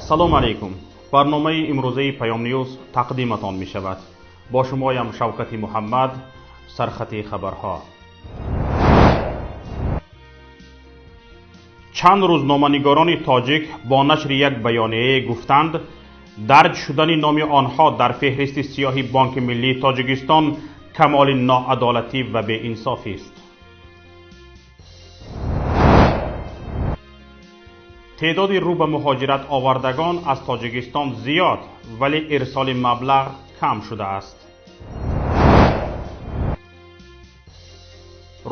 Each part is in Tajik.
Салом алейкум. Барномаи имрӯзаи Паём Ньюз тақдиматон мешавад. Бо шумоям Шавкати Муҳаммад. Сархати хабарҳо. Чанд рӯзноманигорони тоҷик бо нашри як баёнияе гуфтанд, дарҷ шудани номи онҳо дар феҳристи сиёҳи Бонки Миллии Тоҷикистон камоли ноадолатӣ ва беинсофист. Теъдоди рӯ ба муҳоҷират овардагон аз Тоҷикистон зиёд, вале ирсоли маблағ кам шудааст.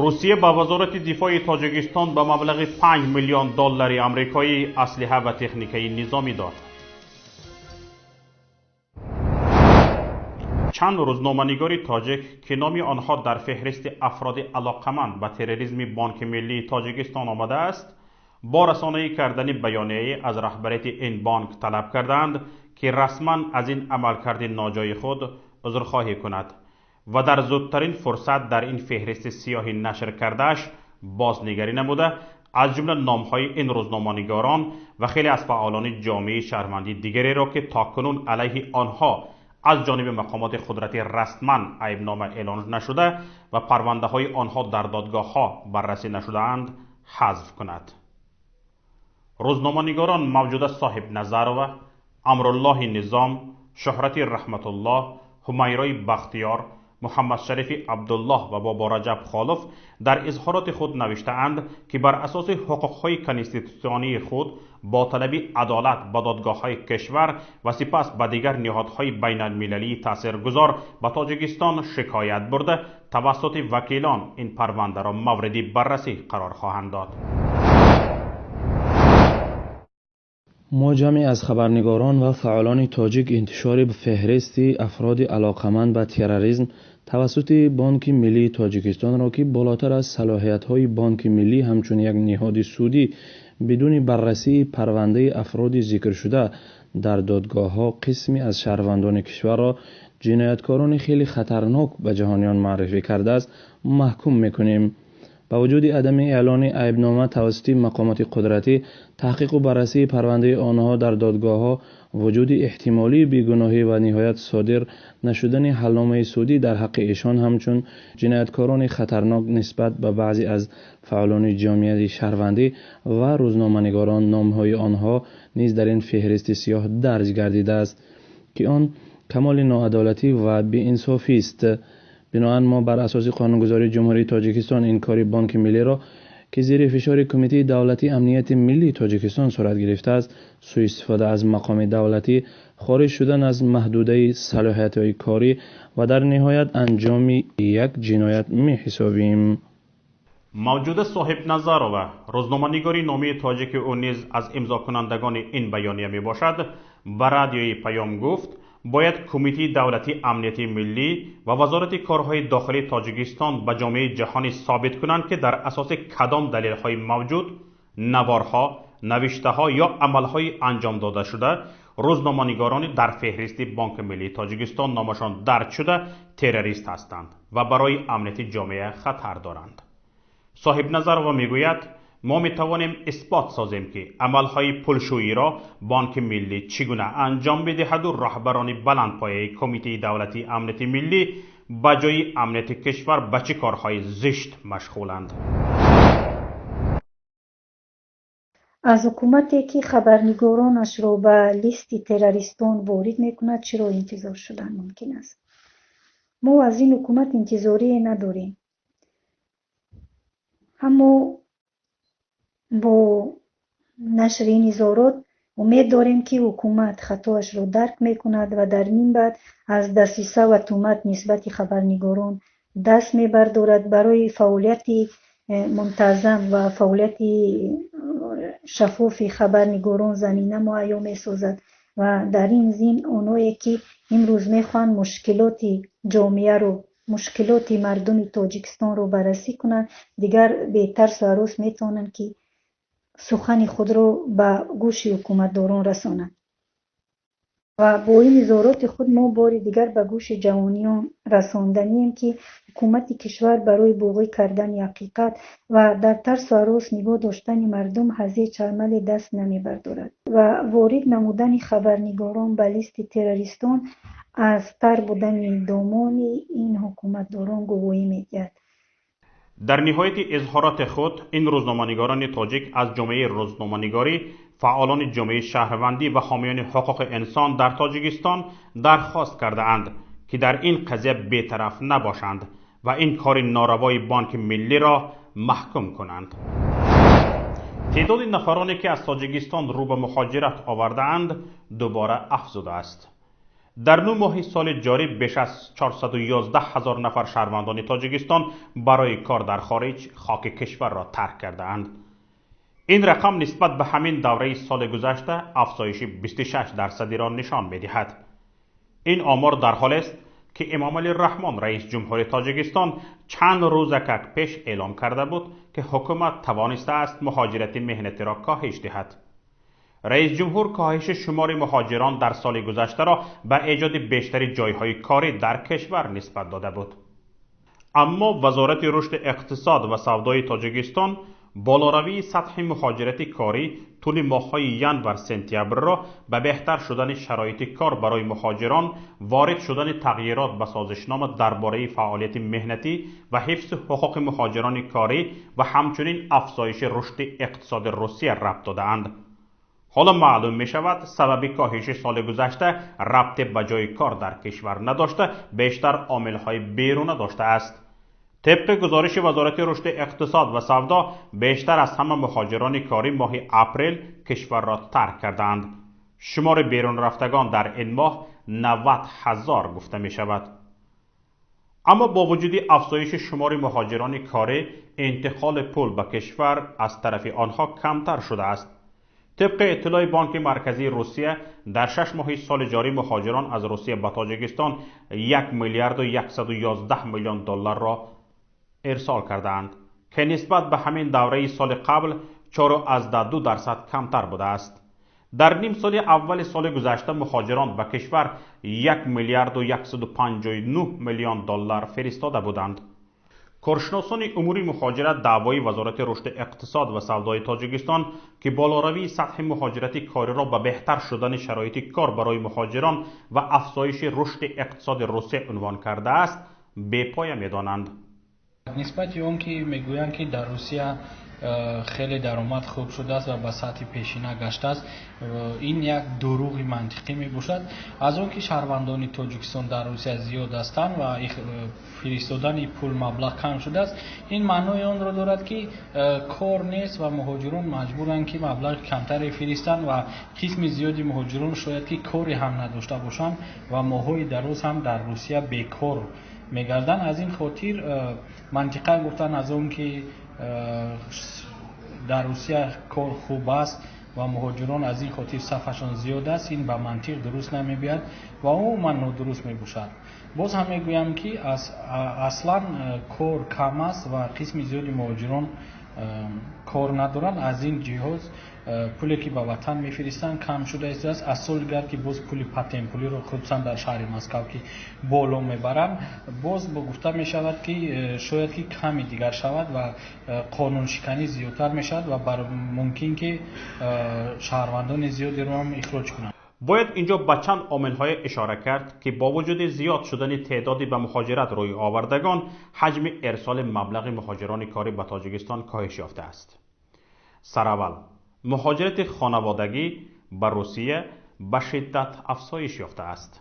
Русия ба Вазорати дифои Тоҷикистон ба маблағи 5 миллион доллари амрикоӣ аслиҳа ва техникаи низомӣ дод. Чанд рӯзноманигори тоҷик, ки номи онҳо дар феҳристи афроди алоқаманд ба терроризми Бонки Миллии Тоҷикистон омадааст, бо расонаӣ кардани баёнияе аз раҳбарияти ин бонк талаб кардаанд, ки расман аз ин амалкарди ноҷои худ узрхоҳӣ кунад ва дар зудтарин фурсат дар ин феҳристи сиёҳи нашр кардааш бознигарӣ намуда, аз ҷумла номҳои ин рӯзноманигорон ва хеле аз фаъолони ҷомеаи шаҳрвандии дигареро, ки то кунун алайҳи онҳо аз ҷониби мақомоти қудратӣ расман айбнома эълон нашуда ва парвандаҳои онҳо дар додгоҳҳо баррасӣ нашудаанд, ҳазф кунад. Рӯзноманигорон Мавҷуда Соҳибназарова, Амруллоҳи Низом, Шуҳрати Раҳматуллоҳ, Ҳумайрои Бахтиёр, Муҳаммадшарифи Абдуллоҳ ва Бобораҷаб Холов дар изҳороти худ навиштаанд, ки бар асоси ҳуқуқҳои конститутсионии худ бо талаби адолат ба додгоҳҳои кишвар ва сипас ба дигар ниҳодҳои байналмилалии таъсиргузор ба Тоҷикистон шикоят бурда, тавассути вакилон ин парвандаро мавриди баррасӣ қарор хоҳанд дод. Мо ҷамъе аз хабарнигорон ва фаъолони тоҷик интишори феҳристи афроди алоқаманд ба терроризм тавассути Бонки Миллии Тоҷикистонро, ки болотар аз салоҳиятҳои Бонки Миллӣ ҳамчун як ниҳоди судӣ, бидуни баррасии парвандаи афроди зикршуда дар додгоҳҳо қисме аз шаҳрвандони кишварро ҷинояткорони хеле хатарнок ба ҷаҳониён муаррифӣ кардааст, маҳкум мекунем. Ба вуҷуди адами эълони айбнома тавассути мақомоти қудратӣ, таҳқиқу баррасии парвандаи онҳо дар додгоҳҳо, вуҷуди эҳтимолии бегуноҳӣ ва ниҳоят содир нашудани ҳалномаи судӣ дар ҳаққи эшон ҳамчун ҷинояткорони хатарнок нисбат ба баъзе аз фаъолони ҷомеаи шаҳрвандӣ ва рӯзноманигорон номҳои онҳо низ дар ин феҳристи сиёҳ дарҷ гардидааст, ки он камоли ноадолатӣ ва беинсофист. Биноан мо бар асоси қонунгузории Ҷумҳурии Тоҷикистон ин кори Бонки Миллиро, ки зери фишори Кумитаи давлатии амнияти миллии Тоҷикистон сурат гирифтааст, сӯистифода аз мақоми давлатӣ, хориҷ шудан аз маҳдудаи салоҳиятҳои корӣ ва дар ниҳоят анҷоми як ҷиноят меҳисобем. Мавҷуда Соҳибназарова, рӯзноманигори номии тоҷики ӯ низ аз имзокунандагони ин баёния мебошад, ба радиои Паём гуфт, бояд Кумитаи давлатии амнияти миллӣ ва Вазорати корҳои дохилии Тоҷикистон ба ҷомеаи ҷаҳонӣ собит кунанд, ки дар асоси кадом далелҳои мавҷуд, наворҳо, навиштаҳо ё амалҳои анҷом додашуда рӯзноманигорони дар феҳристи Бонки Миллии Тоҷикистон номашон дарҷ шуда террорист ҳастанд ва барои амнияти ҷомеа хатар доранд. Соҳибназарова мегӯяд, мо метавонем исбот созем, ки амалҳои пулшӯиро Бонки Миллӣ чӣ гуна анҷом медиҳаду роҳбарони баландпояи Кумитаи давлатии амнияти миллӣ ба ҷои амнияти кишвар ба чӣ корҳои зишт машғуланд. Аз ҳукумате, ки хабарнигоронашро ба листи террористон ворид мекунад, чиро интизор шудан мумкин аст? Мо аз ин ҳукумат интизорие надорем. Аммо бо нашри ин изҳорот умед дорем, ки ҳукумат хатоашро дарк мекунад ва дар ин баъд аз дасиса ва туҳмат нисбати хабарнигорон даст мебардорад, барои фаъолияти мунтазам ва фаъолияти шаффофи хабарнигорон замина муҳайё месозад ва дар ин зимн онҳое, ки имрӯз мехоҳанд мушкилоти ҷомеаро, мушкилоти мардуми Тоҷикистонро баррасӣ кунанд, дигар бетарсу ҳарос метавонанд, ки сухани худро ба гӯши ҳукуматдорон расонанд. Ва бо ин изҳороти худ мо бори дигар ба гӯши ҷаҳониён расонданием, ки ҳукумати кишвар барои буғӣ кардани ҳақиқат ва дар тарсу ҳарос нигоҳ доштани мардум аз ҳеҷ амале даст намебардорад ва ворид намудани хабарнигорон ба листи террористон аз тар будани домони ин ҳукуматдорон гувоҳӣ медиҳад. Дар ниҳояти изҳороти худ ин рӯзноманигорони тоҷик аз ҷомеаи рӯзноманигорӣ, фаъолони ҷомеаи шаҳрвандӣ ва ҳомиёни ҳуқуқи инсон дар Тоҷикистон дархост кардаанд, ки дар ин қазия бетараф набошанд ва ин кори норавои Бонки Миллиро маҳкум кунанд. Теъдоди нафароне ки аз Тоҷикистон рӯ ба муҳоҷират овардаанд дубора афзудааст. Дар 9 моҳи соли ҷорӣ беш аз 411 ҳазор нафар шаҳрвандони Тоҷикистон барои кор дар хориҷ хоки кишварро тарк кардаанд. Ин рақам нисбат ба ҳамин давраи соли гузашта афзоиши 26%-ро нишон медиҳад. Ин омор дар ҳолест, ки Эмомалӣ Раҳмон, раис ҷумҳури Тоҷикистон, чанд рӯзакак пеш эълом карда буд, ки ҳукумат тавонистааст муҳоҷирати меҳнатиро коҳиш диҳад. Раис ҷумҳур коҳиши шумори муҳоҷирон дар соли гузаштаро ба эҷоди бештари ҷойҳои корӣ дар кишвар нисбат дода буд. Аммо Вазорати рушди иқтисод ва савдои Тоҷикистон болоравии сатҳи муҳоҷирати корӣ тӯли моҳҳои январ-сентябрро ба беҳтар шудани шароити кор барои муҳоҷирон, ворид шудани тағйирот ба созишнома дар бораи фаъолияти меҳнатӣ ва ҳифзи ҳуқуқи муҳоҷирони корӣ ва ҳамчунин афзоиши рушди иқтисоди Русия рабт додаанд. Ҳоло маълум мешавад, сабаби коҳиши соли гузашта рабте ба ҷои кор дар кишвар надошта, бештар омилҳои беруна доштааст. Тибқи гузориши Вазорати рушди иқтисод ва савдо, бештар аз ҳама муҳоҷирони корӣ моҳи апрел кишварро тарк кардаанд. Шумори берунрафтагон дар ин моҳ 90 ҳазор гуфта мешавад. Аммо бо вуҷуди афзоиши шумори муҳоҷирони корӣ, интиқоли пул ба кишвар аз тарафи онҳо камтар шудааст. Тибқи иттилои Бонки Марказии Русия, дар 6 моҳи соли ҷорӣ муҳоҷирон аз Русия ба Тоҷикистон 1 миллиарду 111 миллион долларро ирсол кардаанд, ки нисбат ба ҳамин давраи соли қабл 4,2% камтар будааст. Дар ним соли аввали соли гузашта муҳоҷирон ба кишвар 1 миллиарду 159 миллион доллар фиристода буданд. Коршиносони умури муҳоҷират даъвои Вазорати рушди иқтисод ва савдои Тоҷикистон, ки болоравии сатҳи муҳоҷирати кориро ба беҳтар шудани шароити кор барои муҳоҷирон ва афзоиши рушди иқтисоди Русия унвон кардааст, бепоя медонанд. Нисбати он ки мегӯянд, ки дар Русия хеле даромад хуб шудааст ва ба сатҳи пешина гаштааст, ин як дурӯғи мантиқӣ мебошад. Аз он ки шаҳрвандони Тоҷикистон дар Русия зиёд ҳастанд ва фиристодани пул маблағ кам шудааст, ин маънои онро дорад, ки кор нест ва муҳоҷирон маҷбуранд, ки маблағи камтаре фиристанд ва қисми зиёди муҳоҷирон шояд ки коре ҳам надошта бошанд ва моҳҳои дароз ҳам дар Русия бекор мегарданд. Аз ин хотир мантиқан гуфтан аз он ки дар Русия кор хуб аст ва муҳоҷирон аз ин хотир сафашон зиёд аст, ин ба мантиқ дуруст намебиёд ва умуман нодуруст мебошад. Боз ҳам мегӯям, ки аслан кор кам аст ва қисми зиёди муҳоҷирон кор надоранд. Аз ин ҷиҳоз пуле ки ба ватан мефиристанд кам шуда истодааст. Аз соли дигар ки боз пули патентпулиро хусусан дар шаҳри Москав ки боло мебаранд, боз гуфта мешавад, ки шояд ки ками дигар шавад ва қонуншиканӣ зиёдтар мешавад ва мумкин ки шаҳрвандони зиёдеро ҳам ихроҷ кунанд. Бояд инҷо ба чанд омилҳое ишора кард, ки бо вуҷуди зиёд шудани теъдоди ба муҳоҷират рӯй овардагон, ҳаҷми ирсоли маблағи муҳоҷирони корӣ ба Тоҷикистон коҳиш ёфтааст. Сараввал, муҳоҷирати хонаводагӣ ба Русия ба шиддат афзоиш ёфтааст.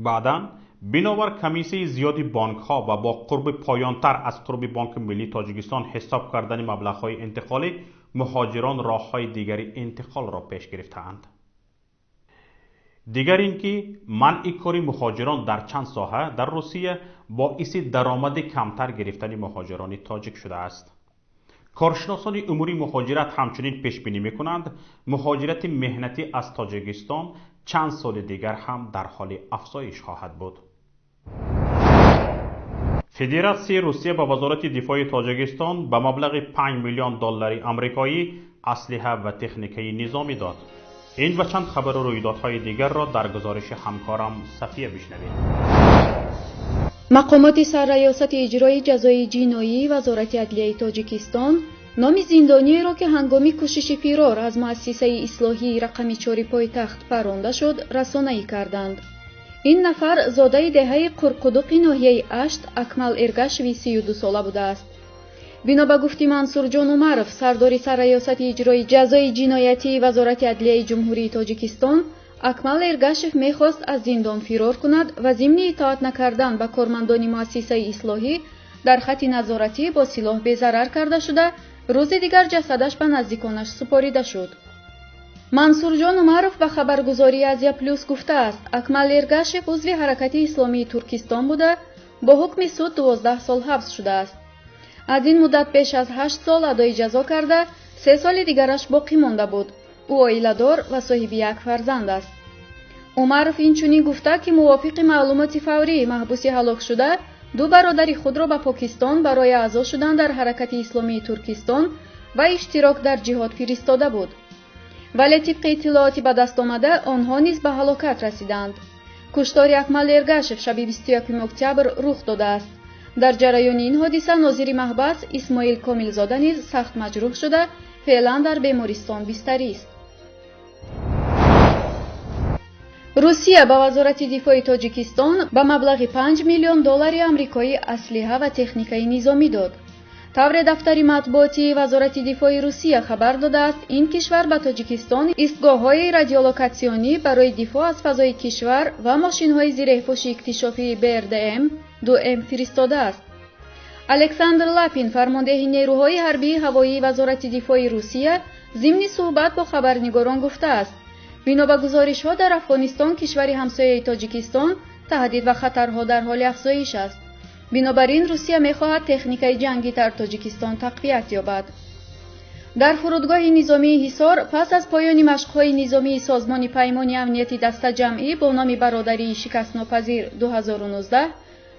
Баъдан, бинобар комиссияи зиёди бонкҳо ва бо қурби поёнтар аз қурби Бонки Миллии Тоҷикистон ҳисоб кардани маблағҳои интиқолӣ, муҳоҷирон роҳҳои дигари интиқолро пеш гирифтаанд. Дигар ин ки манъи кори муҳоҷирон дар чанд соҳа дар Русия боиси даромади камтар гирифтани муҳоҷирони тоҷик шудааст. Коршиносони умури муҳоҷират ҳамчунин пешбинӣ мекунанд, муҳоҷирати меҳнатӣ аз Тоҷикистон чанд соли дигар ҳам дар ҳоли афзоиш хоҳад буд. Федератсияи Русия ба Вазорати дифои Тоҷикистон ба маблағи 5 миллион доллари амрикоӣ аслиҳа ва техникаи низомӣ дод. Ин ва чанд хабару рӯйдодҳои дигарро дар гузориши ҳамкорам Сафия бишнавед. Мақомоти Сарраёсати иҷрои ҷазои ҷиноии Вазорати адлияи Тоҷикистон номи зиндониеро, ки ҳангоми кӯшиши фирор аз муассисаи ислоҳии рақами 4 пойтахт паронда шуд, расонаӣ карданд. Ин нафар зодаи деҳаи Қурқудуқи ноҳияи Ашт Акмал Эргашеви 32сола будааст. Бино ба гуфти Мансурҷон Умаров, сардори Сарраёсати иҷрои ҷазои ҷиноятии Вазорати адлияи Ҷумҳурии Тоҷикистон, Акмал Эргашев мехост аз зиндон фирор кунад ва зимни итоат накардан ба кормандони муассисаи ислоҳӣ дар хати назоратӣ бо силоҳ безарар карда шуда, рӯзи дигар ҷасадаш ба наздиконаш супорида шуд. Мансурҷон Умаров ба хабаргузории Азия Плюс гуфтааст, Акмал Эргашев узви Ҳаракати исломии Туркистон буда, бо ҳукми суд 12 сол ҳабс шудааст. Аз ин муддат беш аз 8 сол адои ҷазо карда, 3 соли дигараш боқӣ монда буд. Ӯ оиладор ва соҳиби як фарзанд аст. Умаров инчунин гуфта, ки мувофиқи маълумоти фаврӣ маҳбуси ҳалокшуда ду бародари худро ба Покистон барои аъзо шудан дар Ҳаракати исломии Туркистон ва иштирок дар ҷиҳод фиристода буд. Вале тибқи иттилооти ба даст омада, онҳо низ ба ҳалокат расиданд. Куштори Акмал Эргашев шаби 21 октябр рух додааст. Дар ҷараёни ин ҳодиса нозири маҳбас Исмоил Комилзода низ сахт маҷрӯҳ шуда, феълан дар бемористон бистарист. Русия ба Вазорати дифои Тоҷикистон ба маблағи 5 миллион доллари амрикоӣ аслиҳа ва техникаи низомӣ дод. Тавре дафтари матбуотии Вазорати дифои Русия хабар додааст, ин кишвар ба Тоҷикистон истгоҳҳои радиолокатсионӣ барои дифоъ аз фазои кишвар ва мошинҳои зиреҳпӯши иктишофии БРДМ 2М фиристодааст. Александр Лапин, фармондеҳи нерӯҳои ҳарбии ҳавоии Вазорати дифои Русия, зимни суҳбат бо хабарнигорон гуфтааст, бино ба гузоришҳо дар Афғонистон, кишвари ҳамсояи Тоҷикистон, таҳдид ва хатарҳо дар ҳоли афзоиш аст. Бинобар ин Русия мехоҳад техникаи ҷангӣ дар Тоҷикистон тақвият ёбад. Дар фурудгоҳи низомии Ҳисор пас аз поёни машқҳои низомии Созмони Паймони Амнияти Дастаҷамъӣ бо номи Бародарии шикастнопазир 2019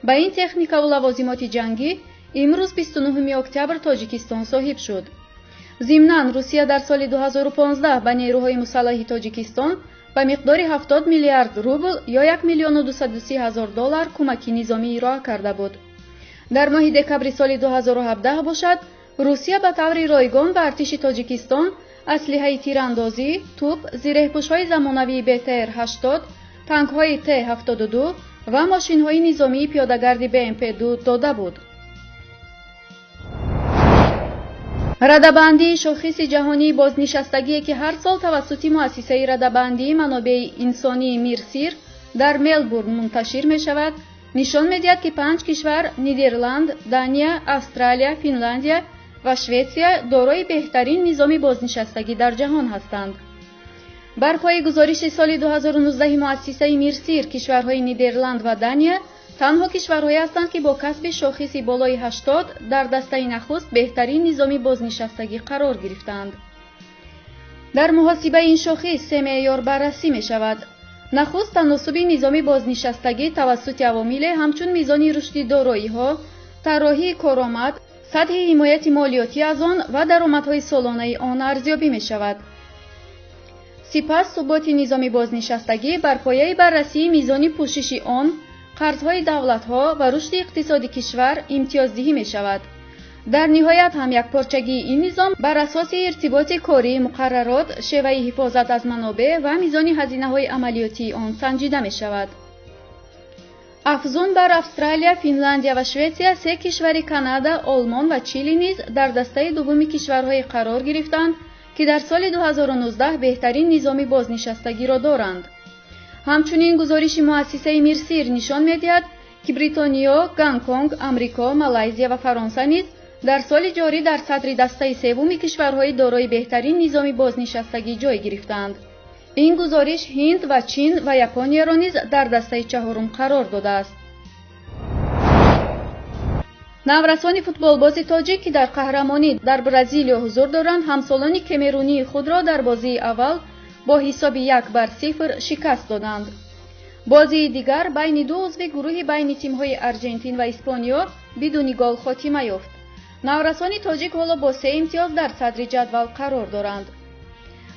ба ин техникаву лавозимоти ҷангӣ имрӯз 29 октябр Тоҷикистон соҳиб шуд. Зимнан Русия дар соли 2015 ба нерӯҳои мусаллаҳи Тоҷикистон ба миқдори 70 миллиард рубл ё 1 миллиону 230 ҳазор доллар кӯмаки низомӣ ироа карда буд. Дар моҳи декабри соли 2017 бошад, Русия ба таври ройгон ба артиши Тоҷикистон аслиҳаи тирандозӣ, тӯп, зиреҳпӯшҳои замонавии БТР-80, танкҳои Т-72 ва мошинҳои низомии пиёдагарди БМП-2 дода буд. Радабандии шохиси ҷаҳонии бознишастагие, ки ҳар сол тавассути муассисаи радабандии манобеи инсонии Мирсир дар Мелбурн мунташир мешавад, нишон медиҳад, ки 5 кишвар Нидерланд, Дания, Австралия, Финляндия ва Шветсия дорои беҳтарин низоми бознишастагӣ дар ҷаҳон ҳастанд. Бар пои гузориши соли 2019 муассисаи Мирсир, кишварҳои Нидерланд ва Дания танҳо кишварҳое ҳастанд, ки бо касби шохиси болои 80 дар дастаи нахуст беҳтарин низоми бознишастагӣ қарор гирифтаанд. Дар муҳосибаи ин шохис се меъёр баррасӣ мешавад. Нахуст таносуби низоми бознишастагӣ тавассути авомиле ҳамчун мизони рушди дороиҳо, тарроҳии коромад, сатҳи ҳимояти молиётӣ аз он ва даромадҳои солонаи он арзёбӣ мешавад. Сипас суботи низоми бознишастагӣ бар пояи баррасии мизони пӯшиши он, қарзҳои давлатҳо ва рушди иқтисоди кишвар имтиёздиҳӣ мешавад. Дар ниҳоят ҳам якпорчагии ин низом бар асоси иртиботи кории муқаррарот, шеваи ҳифозат аз манобеъ ва мизони ҳазинаҳои амалиётии он санҷида мешавад. Афзун бар Австралия, Финляндия ва Шветсия, се кишвари Канада, Олмон ва Чили низ дар дастаи дуввуми кишварҳое қарор гирифтанд, ки дар соли 2019 беҳтарин низоми бознишастагиро доранд. Ҳамчунин гузориши муассисаи Мирсир нишон медиҳад, ки Бритониё, Гонконг, Амрико, Малайзия ва Фаронса низ дар соли ҷорӣ дар садри дастаи севуми кишварҳои дорои беҳтарин низоми бознишастагӣ ҷой гирифтаанд. Ин гузориш Ҳинд ва Чин ва Японияро низ дар дастаи чаҳорум қарор додааст. Наврасони футболбози тоҷик, ки дар қаҳрамонӣ дар Бразилиё ҳузур доранд, ҳамсолони кемерунии худро дар бозии аввал бо ҳисоби 1-0 шикаст доданд. Бозии дигар байни ду узви гурӯҳи байни тимҳои Арҷентин ва Испониё бидуни гол хотима ёфт. Наврасони тоҷик ҳоло бо 3 имтиёз дар садри ҷадвал қарор доранд.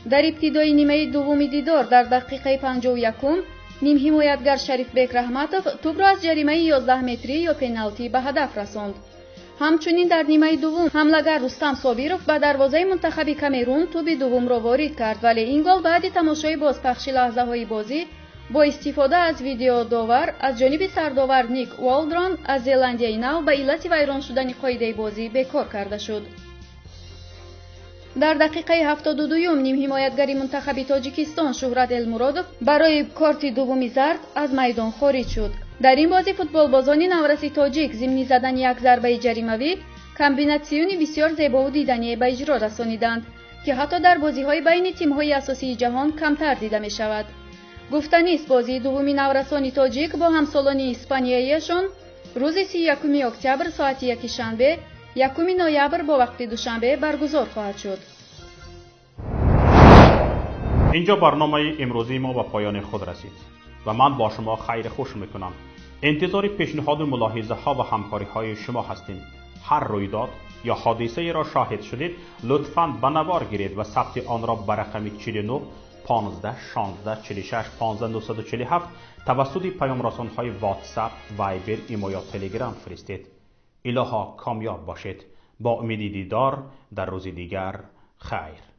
Дар ибтидои нимаи дуввуми дидор дар дақиқаи 51-ум нимҳимоятгар Шарифбек Раҳматов тӯбро аз ҷаримаи 11 метрӣ ё пеналти ба ҳадаф расонд. Ҳамчунин дар нимаи дуввум ҳамлагар Рустам Собиров ба дарвозаи мунтахаби Камерун тӯби дуввумро ворид кард, вале ин гол баъди тамошои бозпахши лаҳзаҳои бозӣ бо истифода аз видеодовар аз ҷониби сардовар Ник Уолдрон аз Зеландияи Нав ба иллати вайрон шудани қоидаи бозӣ бекор карда шуд. Дар дақиқаи 72-юм нимҳимоятгари мунтахаби Тоҷикистон Шуҳрат Элмуродов барои корти дуввуми зард аз майдон хориҷ шуд. Дар ин бозӣ футболбозони навраси тоҷик зимни задани як зарбаи ҷаримавӣ комбинатсиони бисёр зебову дидание ба иҷро расониданд, ки ҳатто дар бозиҳои байни тимҳои асосии ҷаҳон камтар дида мешавад. Гуфтанист, бозии дуввуми наврасони тоҷик бо ҳамсолони испанияиашон рӯзи 31 октябр соати 1 шанбе, 1 ноябр бо вақти Душанбе баргузор хоҳад шуд. Инҷо барномаи имрӯзии мо ба поёни худ расид ва ман бо шумо хайри хуш мекунам. Интизори пешниҳоду мулоҳизаҳо ва ҳамкориҳои шумо ҳастем. Ҳар рӯйдод ё ҳодисаеро шоҳид шудед, лутфан ба навор гиред ва сабти онро ба рақами 49 15 16 46 15 947 тавассути паёмрасонҳои WhatsApp, Viber, Имо ё Telegram фиристед. Илоҳо комёб бошед. Бо умеди дидор дар рӯзи дигар. Хайр.